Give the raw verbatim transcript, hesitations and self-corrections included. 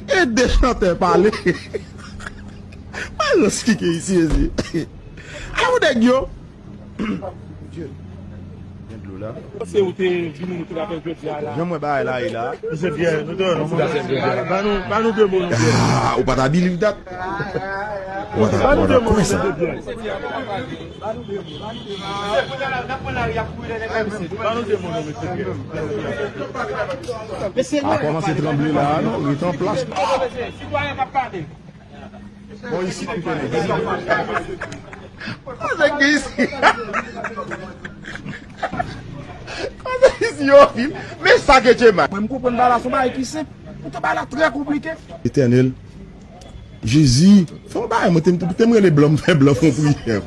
E de chantè pale. Malans ki gen isi, isi. Ayo nèg yo. Gen dlo la. Se ou te vini nou te ka fè jodi a la. Jan mwen bagay la ye la. Misye Pyè, nou te wè non. Ba nou, ba nou de mo non Pyè. Ah, ou pa ta believe that. Ou pa ta, ou pa ta kwè sa. Ba nou de mo non mesye Pyè. A kòmanse tranble la non, rete an plas. Sitwayen k ap pale. Bon, isi, m konnen. Koze ki isi. Koze isi, yo, fil. Men sa ke Djema. Mwen, m konprann bagay la, se yon bagay ki senp. Poutan, bagay la trè konplike. Etènèl, Jezi, fè yon bagay, mwen te, te m rele blan, m fè blan fè yon priyè.